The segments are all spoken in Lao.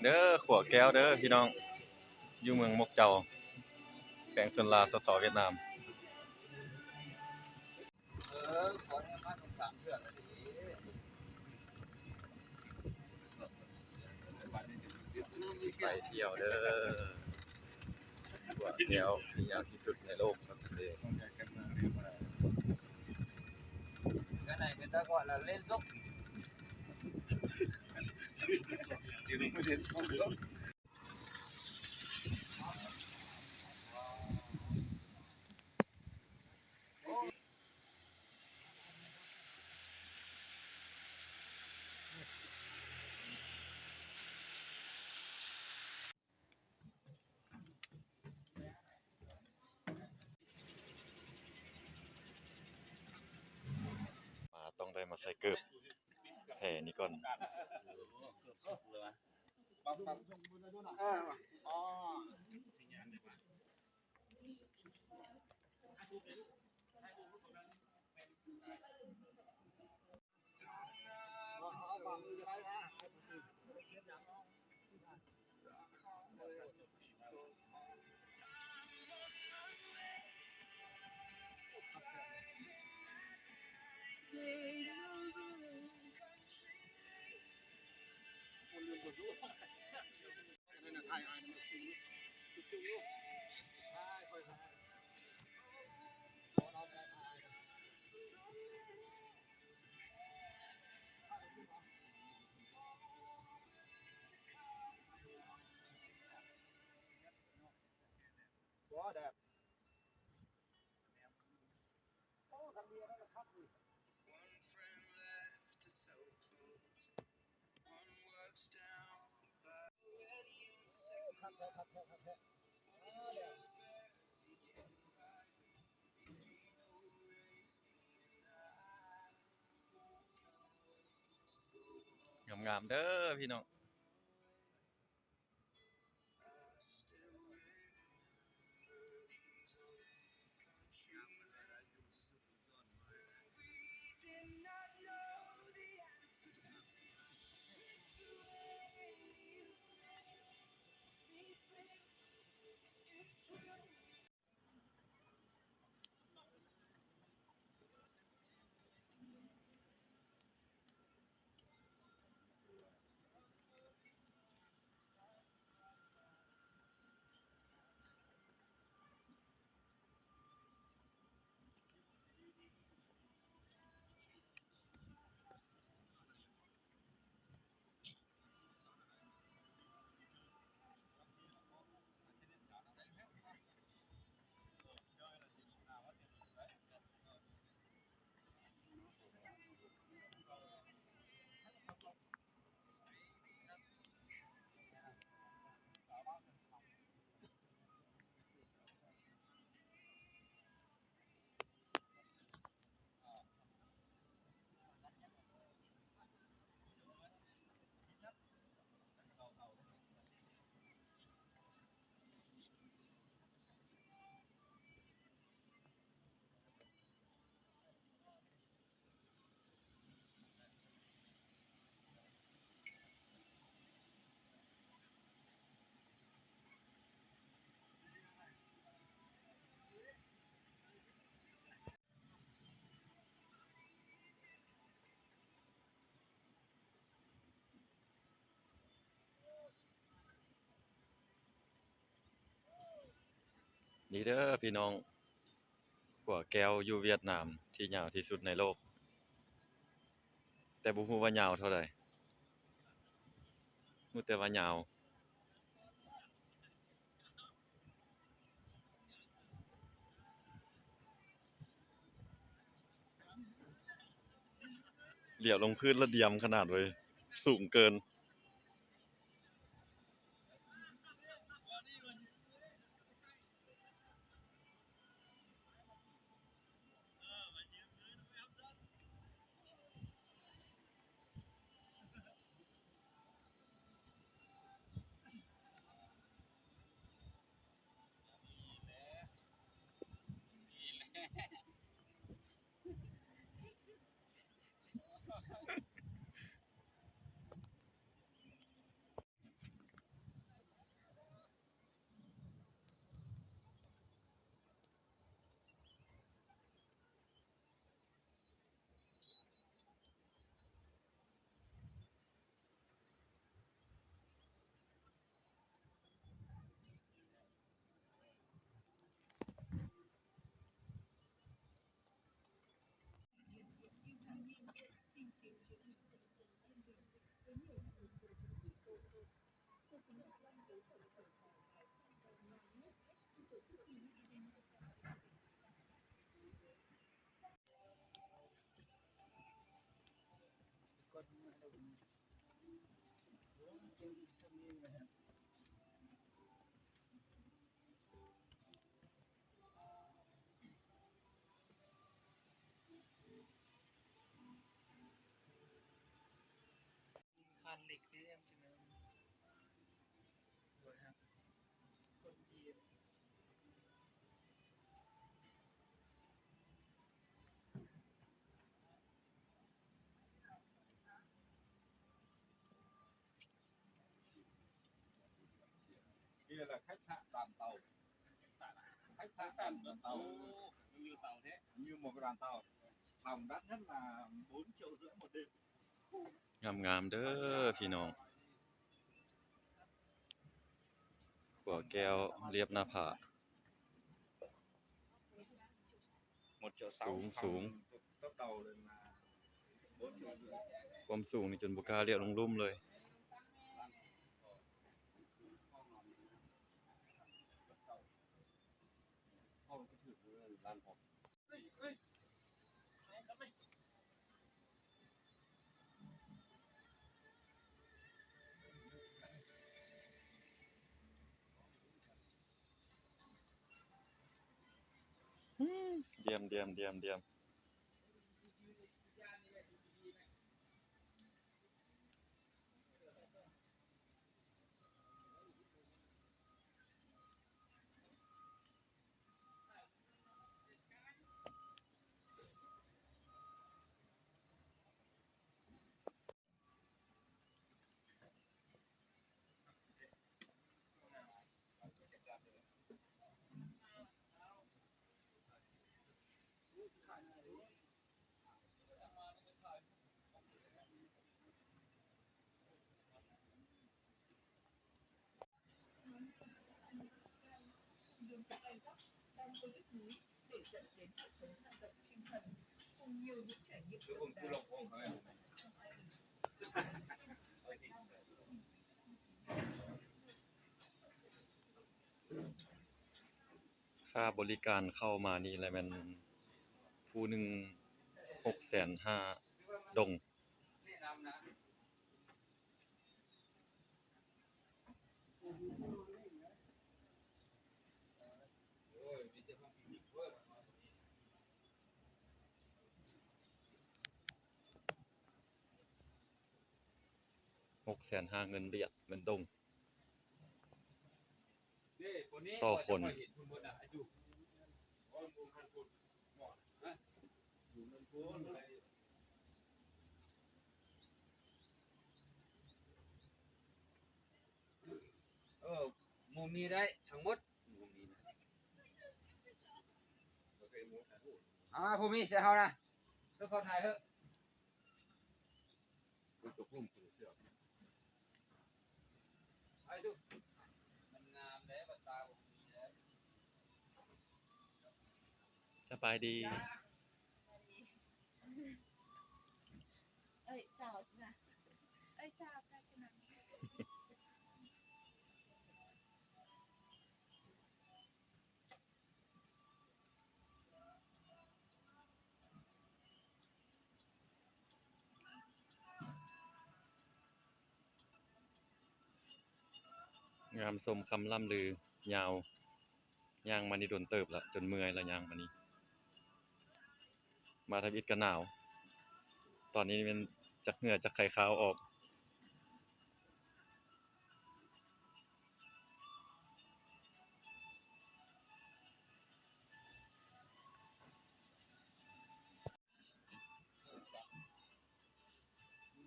ເດີ ຂົວແກ້ວເດີພີ່ນ້ອງ ຢູ່ເມືອງມົກເຈົ້າ ແຂວງເຊິນລາ ສສ ຫວຽດນາມ. ໄປທ່ຽວເດີ ຂົວແກ້ວທີ່ຍາວທີ່ສຸດໃນໂລກວ່າຊັ້ນເດ. ມາຕ້ອງໄດ້ມາໃສ່ເກີບແພນີ້ກ່ອນ. ງາມໆເດີພີ່ນ້ອງ.ນີ້ເດີພີ່ນ້ອງ ຂົວແກ້ວຢູ່ຫວຽດນາມທີ່ຍາວທີ່ສຸດໃນໂລກ ແຕ່ບໍ່ຮູ້ວ່າຍາວເທົ່າໃດ ຮູ້ແຕ່ວ່າຍາວ. ຫຼຽວລົງພື້ນລະດຽມຂະໜາດເວີຍ ສູງເກີນ. ນີ້ແຫຼະ ນີ້ແຫຼະ. ຄານເຫຼັກເດ້ ມັນຈະແມ່ນ ໂດຍ ຄົນຈີນ. ນີ້ແຫຼະ ໄຄສະດານເຕົາ ໄຄສະດານເຕົາ ມັນຢູ່ເຕົາແທ້ ຢູ່ໝົດກະດານເຕົາ ທຳດັດນັ້ນນະ ບໍ່ເຈົ້າເສືອໝົດເດ້. ງາມໆເດີພີ່ນ້ອງ ຂົວແກ້ວລຽບໜ້າຜາ ສູງໆ ຄວາມສູງນີ້ຈົນບໍ່ກ້າລຽບລົງລຸ່ມເລີຍ. ອືມ ດຽມ ດຽມ ດຽມ ດຽມ. ຄ່າບໍລິການເຂົ້າມານີ້ລະແມ່ນຜູ້ໜຶ່ງຫົກແສນຫ້າດົງ. ຫົກແສນຫ້າເງິນວຽດ ເງິນດົງ ຕໍ່ຄົນ. ເອີ ໝູ່ມີໄດ້ທັງໝົດ ໝູ່ມີນະ. ອ່າ ຜູ້ມີໃສ່ເຮົານະ ຄືເຂົາຖ່າຍເຮີ. ໄປສຸ ມັນງາມເດ້ ບັດຕາບໍ່ມີເດ້. ສະບາຍດີ. ເອີຍ ເຈົ້ານະ ເອີຍ ເຈົ້ານະ. ງາມສົມຄຳລ່ຳລືຍາວ ຍ່າງມານີ້ດົນເຕີບລະ ຈົນເມື່ອຍລະ ຍ່າງມານີ້. ມາທຳອິດກະໜາວ ຕອນນີ້ແມ່ນຈັກເຫື່ອຈັກໄຄຄາວອອກ.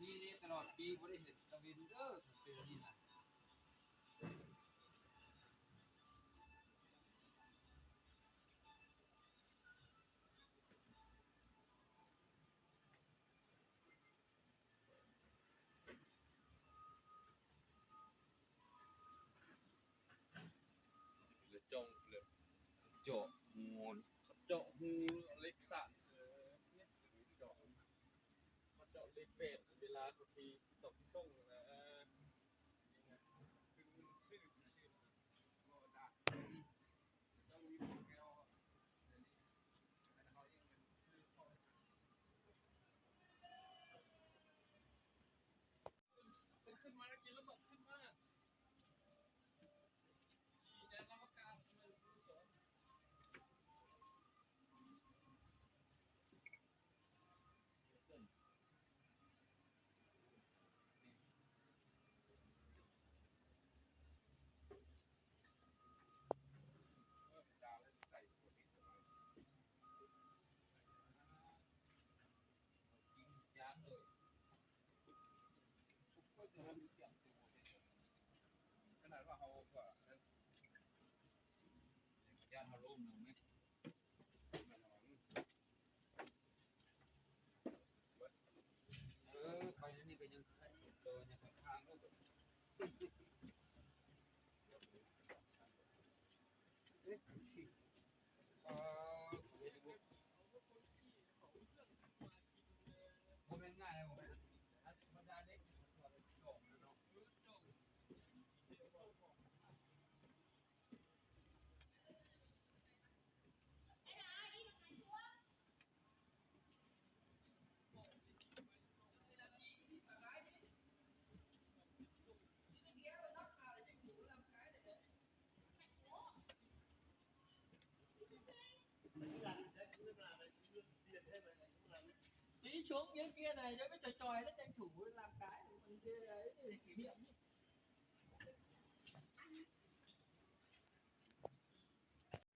ນີ້ເດ້ ຕະຫຼອດປີບໍ່ໄດ້ເຫັນຕາເວັນເດີ ເປັນອັນນີ້ນະ. ລະຈ້ອງ ລະເຈາະຮູ ເຈາະຮູເຫຼັກສາກ ເຈາະ ເຈາະເຫຼັກແບບເວລາເຂົາທີ່ຕົກຕົງນະ ຄືຊື່ ເອີ ໄປນີ້ກໍຍັງ ຍັງຄ້າງໆເນາະ ເອີ ບໍ່ແມ່ນງ່າຍ ບໍ່ແມ່ນ ບັນດາເດັກ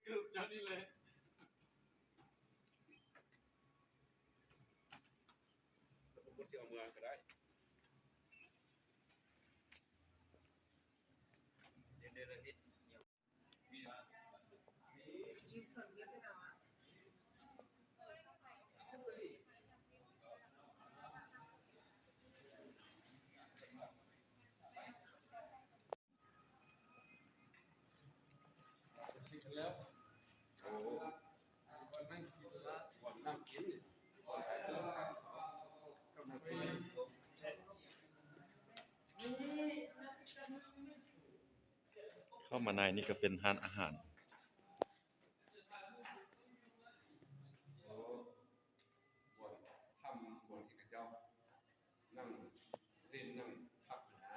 ເກືອບຈາກນີ້ແຫຼະ ແລ້ວກໍບໍ່ຊິເອົາເມືອກໍໄດ້ ເດ ເດ ເດ ເຮັດ ເຂົ້າມາໃນນີ້ກໍເປັນຮ້ານອາຫານ. ບ່ອນທຳ ບ່ອນທີ່ເຂົາເຈົ້ານັ່ງຫຼິ້ນນັ່ງພັກຫັ້ນນ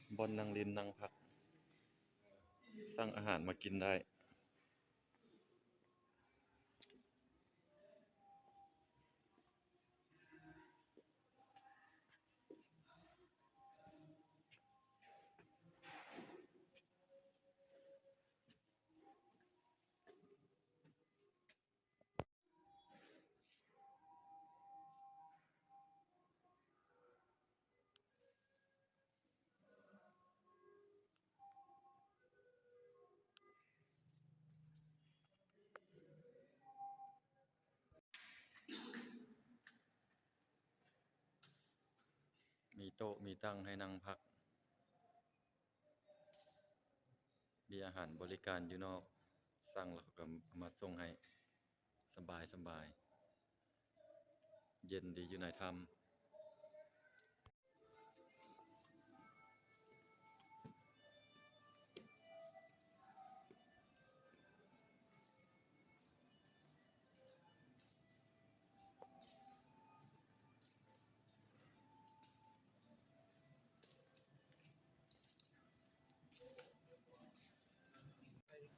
ະ ບ່ອນນັ່ງຫຼິ້ນນັ່ງພັກ ສັ່ງອາຫານມາກິນໄດ້. ມີໂຕະມີຕັ່ງໃຫ້ນັ່ງພັກ ມີອາຫານບໍລິການຢູ່ນອກ ສັ່ງແລ້ວເຂົາກໍເອົາມາສົ່ງໃຫ້ ສະບາຍໆ ເຢັນດີຢູ່ໃນຖ້ຳ.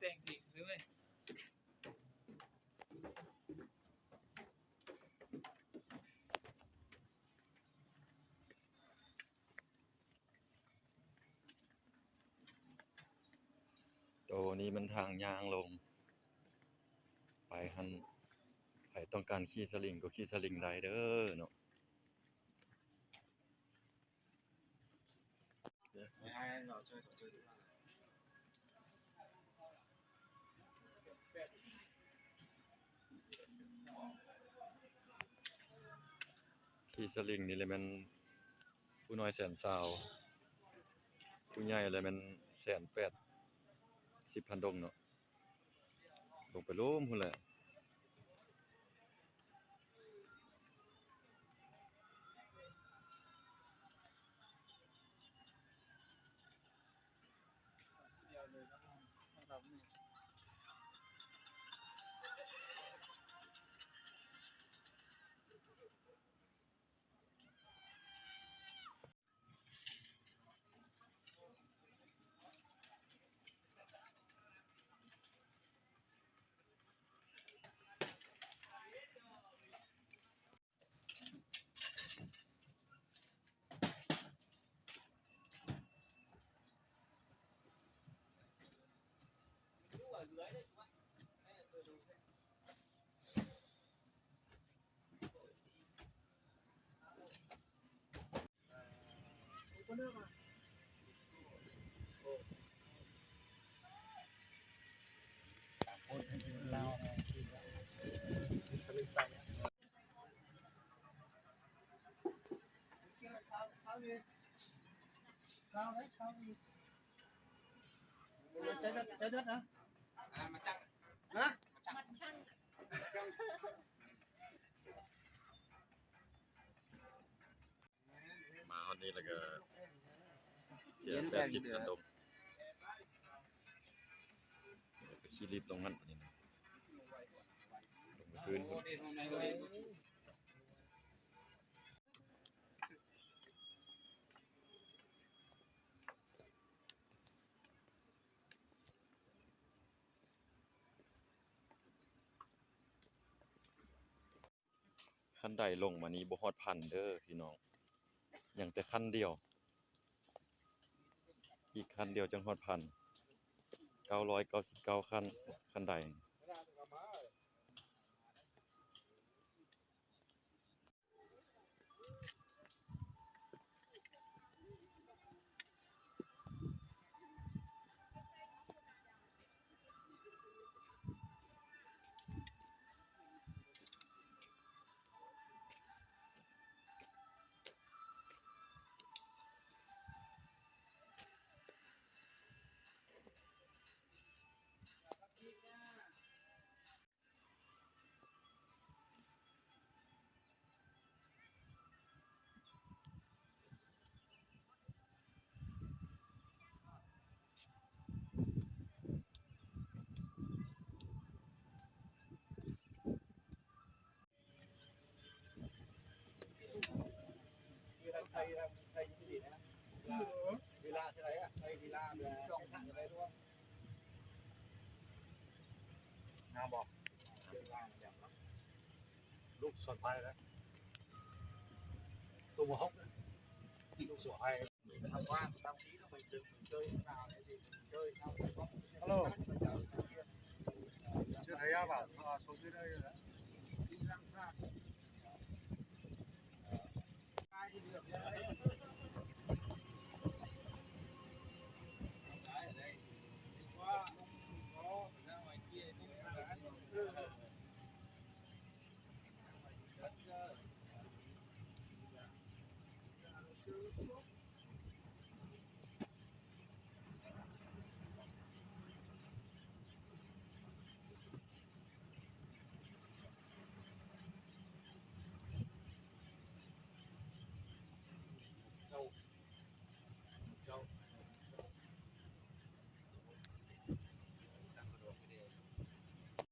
ແຕ່ງເອງເລີຍ. ໂຕນີ້ມັນທາງຍ່າງລົງໄປຫັ້ນ ໃຜຕ້ອງການຂີ່ສະລິງກໍຂີ່ສະລິງໄດ້ເດີເນາະ. ຂີ່ສະລິງນີ້ແຫຼະແມ່ນຜູ້ນ້ອຍແສນຊາວ ຜູ້ໃຫຍ່ແຫຼະແມ່ນແສນແປດ ສິບພັນດົງເນາະ. ລົງໄປລຸ່ມພຸ້ນແຫຼະ. ໂອ້ ຊາວໄດ້ ຊາວອີກ ໃຈເດືອດ ໃຈເດືອດນະ ອ່າ ມາຈັກ ຮະ ມາຈັກ ມັດຊັ່ງ ມາຮອດນີ້ແລ້ວກໍເສຍແປດສິບເງິນດົງ ແລ້ວກໍຂີ່ລິບລົງຫັ້ນ ບາດນີ້ນະ ລົງໄປພື້ນພຸ້ນ. ຄັນໄດລົງມານີ້ບໍ່ຮອດພັນເດີພີ່ນ້ອງ ຍັງແຕ່ຂັ້ນດຽວ ອີກຂັ້ນດຽວຈັ່ງຮອດພັນ ເກົ້າຮ້ອຍເກົ້າສິບເກົ້າຂັ້ນ ຄັນໄດ. ງາມບໍ່? ລູກສອນໄພນະ ໂຕບໍ່ຫົກນະ ລູກສອນໄພ. ຮາໂລ ເຈົ້າໄທຍາບາດ ເຂົາສົ່ງຊື່ໄດ້ຢູ່ແລ້ວ.